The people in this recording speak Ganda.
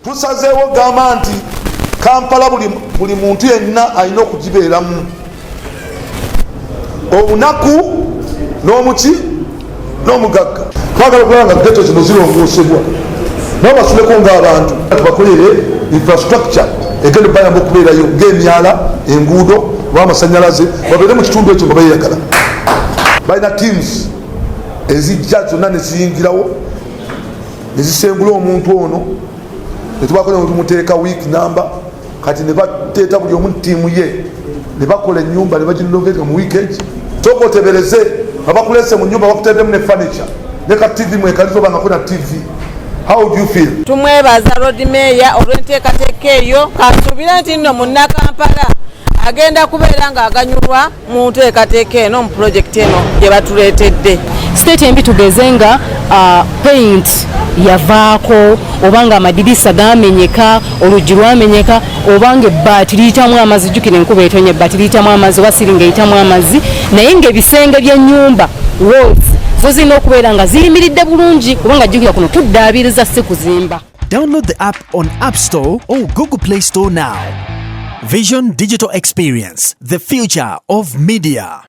Tusazeewo gamba nti Kampala buli muntu yenna alina okugibeeramu, omunaku n'omuki n'omugagga. Twagala okulaba nga ghetto zino zirongoosebwa, nabo basuleko ng'abantu, tubakolere infrastructure egenda bayamba okubeerayo, ng'emyala, enguudo oba amasanyalaze, babeere mu kitundu ekyo nga beeyagala. Balina teams ezijja zonna neziyingirawo nezisengula omuntu ono, netubako netumuteeka week number. Kati ne bateeta buli omu ttiimu ye, ne bakola enyumba ne bagirenovate mu weekend. Sooka otebereze nga bakulese mu nyumba, bakuteddemu ne furniture ne ka TV mwekalizo, obangako na TV. How do you feel? Tumwebaza Lord Mayor olw'enteekateeka eyo. Kansuubire nti nno Munnakampala agenda kubeera ng'aganyulwa mu nteekateeka eno, mu pulojekiti eno gye batuleetedde. State embi, tugeze nga paint yavaako, oba nga amadirisa gamenyeka, oluggi lwamenyeka, oba nga ebbaati liyitamu amazzi. Jjukira enkuba etonye, ebbaati liyitamu amazzi oba ceiling eyitamu amazzi. Naye ng'ebisenge by'ennyumba, walls zo zirina okubeera nga ziyimiridde bulungi, kubanga jjukira kuno tuddaabiriza, si kuzimba. Download the app on App Store or Google Play Store now. Vision Digital Experience, the future of media.